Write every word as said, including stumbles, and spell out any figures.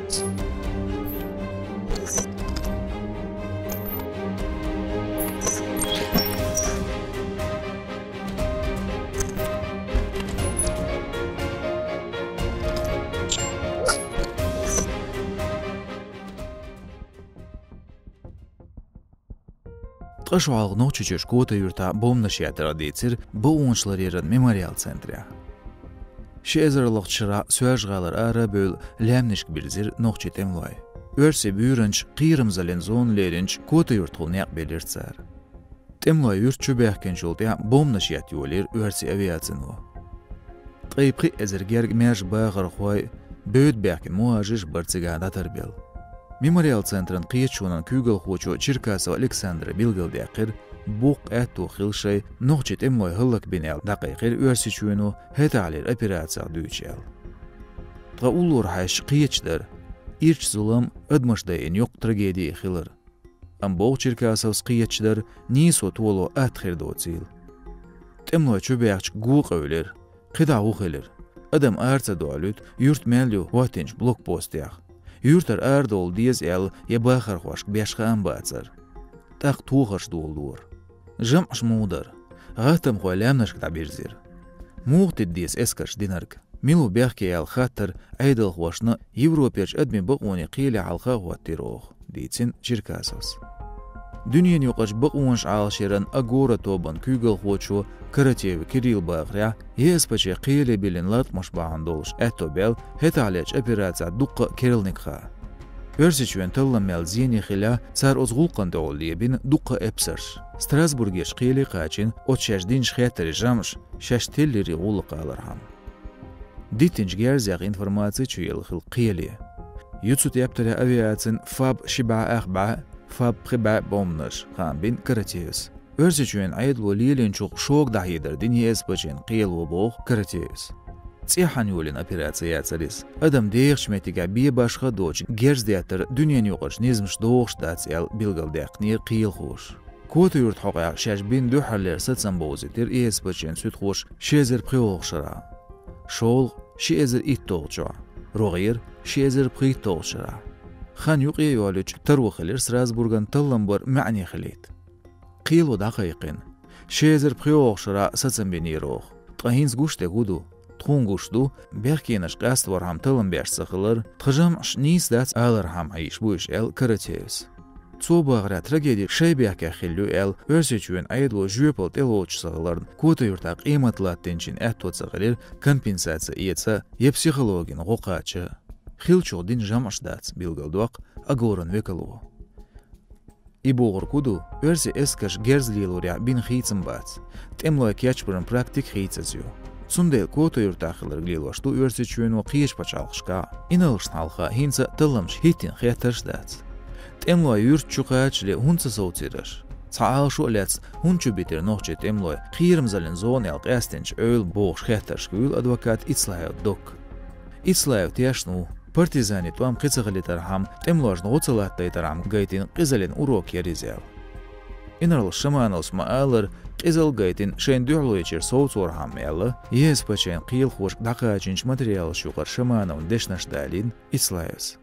Ткъа шо хьалха Нохчийчуьра Кота-Юьртахь бомбанаш еттар дийцира бакъонашларъяран мемориал центрехь. Ши эзарлагӀчу шарахь Соьлжа-ГӀалара ара а бевлла, лаьмнашка бирзира нохчийн тӀемалой. Оьрсийн буьйранча кхерамзаллин зона леринчу Кота-Юьртахула некъ белира цара. ТӀемалой юьрта чу баьхкинчул тӀаьхьа бомбанаш етта йолийра оьрсийн авиацино. Ткъе пхи эзар герга маьрша бахархой, бевдда баьхкина мухӀажарш бара цигахь дӀатарбелла. Мемориал центран кхеташонан куьйгалхочо Черкасов Александра билгалдаьккхира, боккха аьтто хилла шайн нохчийн тӀемалой хӀаллакбина аьлла дӀакхайкхира Оьрсийчоьно хӀетахьлера операцех дуьйцуш аьлла. Ткъа уллора хьаьжча кхеташ дара, ирча зулам, адамаш дайина йоккха трагеди хилар. Амма боху Черкасовс, кхеташ дара нийсо толо атта хир доцийла. ТӀемалой чу баьхча го къевлира, кхидӀа хӀун хилира? Адам ара ца долуьйту, юрт мел ю хӀоттинчу блокпостех. Юьртара арадовла деза аьлла, я бахархошка беш хаам бацара. ТӀаккха тохарш доладора. ЖамӀаш муха дара? ГӀаттамхой лаьмнашка дӀабирзира. Муха тида деза эскарш динарг? Мила ву бехке аьлла хаттар Ӏедалхошна Европерчу адамийн бакъонийн кхеле хьалха а хӀоттийра оха, дийцина Черкасовс. Дуьненаюкъарчу бакъонаш Ӏалашъяран «Агора» тобан куьйгалхочо Каратеев Кирилла бахарехь, ЕСПЧ кхеле биллина латкъамаш бахьана долуш аьтто баьлла хӀетахьлерчу операцехь дуккха а керланиг хаа. Оьрсийчоьнан таллам мел зене хилла, цара оцу гӀуллакхна тӀехула лебина дуккха а эпсарш. Страсбургерчу кхеле кхачийна оцу шаьш динчу хеттарийн жамӀаш, шаьш теллира и гӀуллакх алархьама. Диттинчу герзех информаци чуелла хилла кхеле. Ю цу тептарехь авиацин ФАБ ши бӀе ах бӀе, ФАБ пхи бӀе бомбанаш, хаам бина Каратеевс. Оьрсийчоьнан Ӏедало лелийначух шога дӀахьедар дина ЕСПЧ-н кхело, боху Каратеевс. ЦӀеххьана йолийна операци яцара иза. Адам дехачу меттигехь бен башха а доцуш, герз деттар дуьненаюкъарчу низамаша догӀуш дац аьлла билгалдаьккхинера кхелахоша. Кота-Юрт хьокъехь шаьш бина дуьххьарлера сацам бовзийтира ЕСПЧ-н суьдхоша ши эзар пхоьалгӀачу шарахь. ШолгӀа ши эзар итталгӀачохь, рогӀера ши эзар пхийтталгӀачу шарахь. Хан юкъе а йолуьйтуш, таро хилира Страсбурган таллам бар маьӀне хилийта. Кхело дӀакхайкхина: ши эзар пхоьалгӀачу шарахь сацам бинера оха. Ткъа хӀинца гуш дерг хӀун ду? Тхуна гуш ду, бехкенаш къаьсттархьама таллам беш ца хилар, тхан жамӀаш нийса дац алархьама Ӏийш бу уьш, аьлла Каратеевс. Цо бахарехь, трагеди шайн бехкех хилла ю аьлла, Оьрсийчоьнан Ӏедало жоьпалла тӀелоцуш ца хиларна, Кота-Юьртахь къемат латтийначийн аьтто ца хилира компенсаци эца я психологин гӀо кхача. Хиллачух дина жамӀаш дац, билгалдоккху «Агоран» векало. И бохург хӀун ду, оьрсийн эскарша герз лелорехь бина хийцам бац. ТӀемалой кечбаран практика хийцаза ю. Цундела Кота-Юьртахь хилларг лелош ду Оьрсийчоьно кхечу пачхьалкхашкахь. Инарлашна хьалха хӀинца а талламаш хӀиттийна хеттарш а дац. ТӀемалой юьрта чу кхачале хӀунда ца совцийра аша? Цхьа Ӏалашо а лаьцна, хӀунда чу битира нохчийн тӀемалой кхерамзаллин зона аьлла къаьстинчу эвла, бохуш хеттаршка вуьйлу адвокат Ицлаев Докка. Ицлаев тешна ву, партизанийн тӀом кхин ца хилийтархьама, тӀемалошна гӀо ца латтийтархьама гайтина къизаллин урок яра иза аьлла. Инарлас Шамановс ма-аллара, къизалла гайтина шайна дуьхьалойчуьра совцорхьама аьлла, ЕСПЧ-н кхелахошка дӀакхачийначу материалаш юкъара Шамановн дешнаш далийна Ицлаевс.